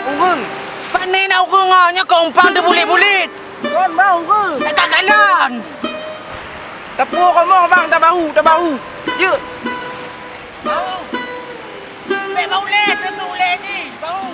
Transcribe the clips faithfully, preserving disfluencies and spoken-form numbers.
Ureueng. Pane na ureueng ah, nyoe keumpang teubulet-bulet. Kon bang ureueng. Tak galon. Tapue kamoe bang, tabahu, tabahu. Jeuet. Bau. Bèk bau lé, tentu lé jih. Bau.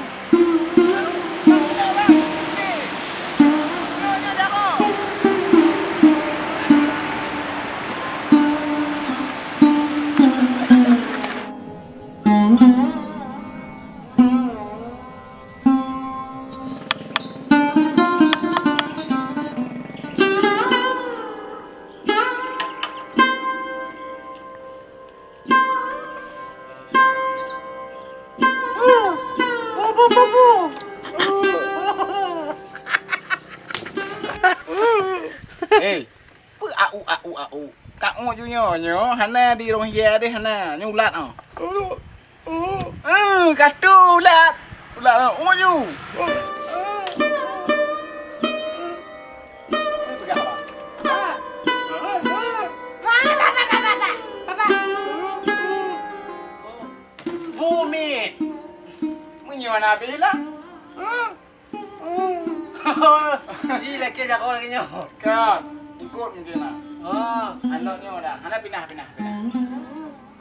Bau, bau, bau. Nyoe, nyoe, nyoe, nyoe. Hei, peue au, au, au? Ka ueh ju nyoe, nyoe hana di rhueng hié deh hana, nyoe ulat oh. Eh, ka tu ulat. Ulat oh, ueh ju. Bumit. Meunyoe na bila. Ji lakèe jaroe lagèe nyoe. Kan, ikot mungkin lah. Oh. Anak nyoe dah. Hana pinah, pinah, pinah.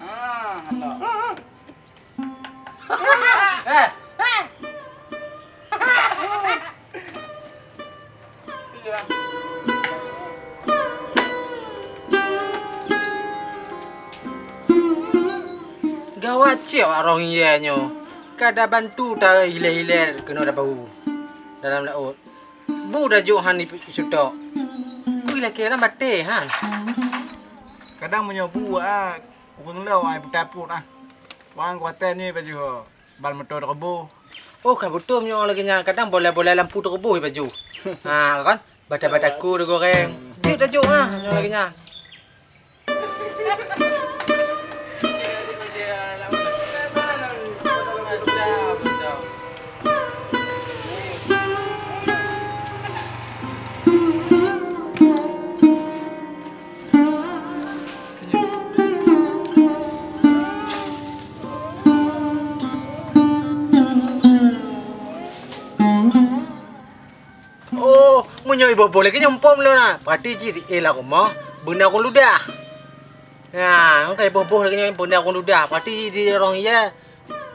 Ah, anak. Eh. Iya. Gawat cit awak rhueng hié nyoe. Ka tabantu ta ilèe-ilèe keunoe tabahu dalam laôt. Bu tajok han ipeucok. Peue lakèe lam batèe han. Kadang meunyoe bu, ah, ureueng lom ai beutapot, ah. Wang kuatèe nyoe baju ho. Ban moto teuroboh. Oh, ka beutôi meunyoe lagèe nyan. Kadang bola-bola lampu teuroboh baju. Ha, kan? Bata-bata ku teugoreng. Jeuet tajok, ha, meunyoe lagèe nyan. Oh, meunyoe iboh-boh lagèe nyoe muphom lôn na. Berarti jih di, eh, lam rumoh beuna ureueng ludah. Nah, nyang ka iboh-boh lagèe nyoe beuna ureueng ludah. Berarti di rhueng hié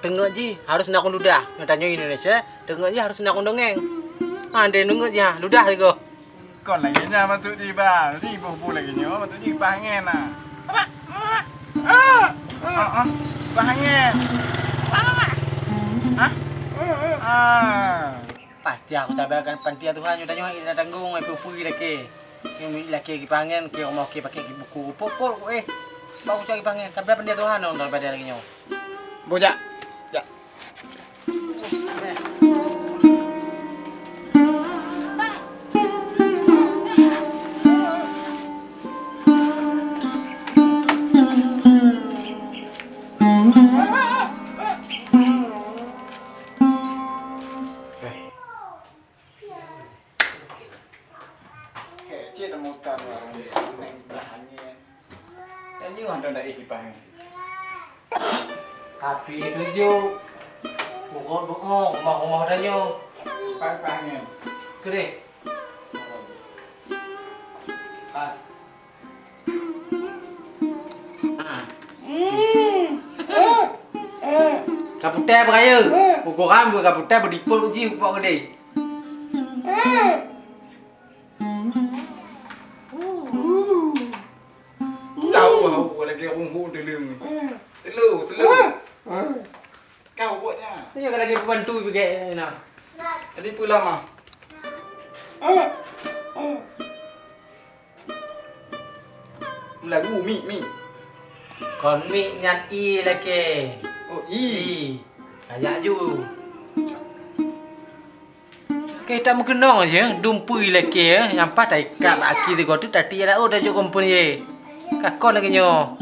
teungeut jih harôh na ureueng ludah. Nyoe tanyoe Indonesia, teungeut jih harôh na ureueng dongeng. Ha, andai teungeut jih, ha, ludah sigoe. Kon lagèe nyan maksud jih, Bang. Jadi iboh-boh lagèe nyoe maksud jih kipaih angèn na. Apa? Ah, ah. Kipaih angèn. Hah? Ah. Pasti aku sabarkan panti aturan nyoe tanyoe hana tanggong ai peue-peue lakèe. Nyang milék lakèe kipaih angèn, keu rumoh keu pakai buku. Pok-pok, eh. Bak ucok kipaih angèn, sabar panti aturan nyoe daripada lagèe nyoe. Bujak. Jak. Hek cit mutan warong neng bah angin. Tanyoe hana daéh kipaih. Tapi tuju. Pukot beuo, rumah-rumah tanyoe. Kipaih angin. Keudeh. Pas. Ka putéh beuraya. Ukoran beu ka putéh beudipot uji upok geude. Tahu, tahu, lagi ureueng hu deuleung. Slow, slow. Kau buatnya. Ini kan lagi pembantu juga, nah. Jadi pulang mah. Lagu mi, mi. Kon mi nyan i lakèe. Oh, i. I. Ajak ju. Keu tameukeunong je, dum peue lakèe, nyang paih taikat bak aki sigoe teuk tati laôt tajok kompon ye. Ka kon lagèe nyoe.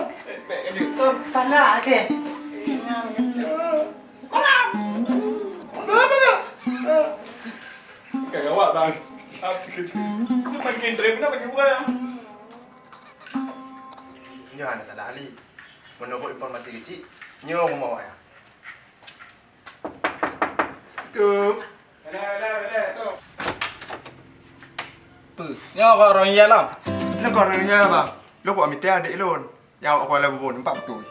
Kau palak ke? Kagawat, Bang. Makin trep, makin kurang. Nyoe hana salah Ali. Meunurot informasi keuchik, nyoe rumoh awak nyan. Assalamualaikum. Peue? Nyoe kok rhoi ie lom? Nyoe kok rhoi ie, Bang. Lôn kok mita adék lôn. Nyang awak Kuala Bubon, empat beutôi.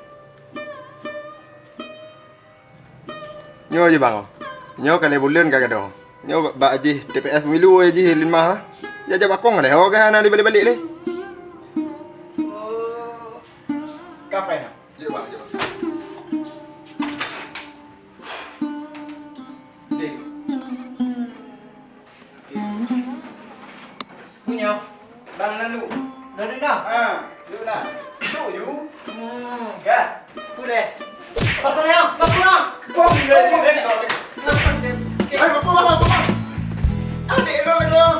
Nyoe jih, Bang. Nyoe ka lhèe buleuen ka gadôh. Nyoe bak jih T P S Pemilu jih lôn ma. Ya, jak bakong lé. Oh, ka hana dibalek-balek lé. Oh. Kapai na? Jeuet, Bang, jeuet, Bang. Deh. Punya. Bang lalu. Lalu dah. Ha, duduk lah. Duduk je. Hmm. Dah. Boleh. Apa dia? Apa dia? Apa dia? Apa dia? Eh, apa, apa, apa, apa? Adik lu, lu.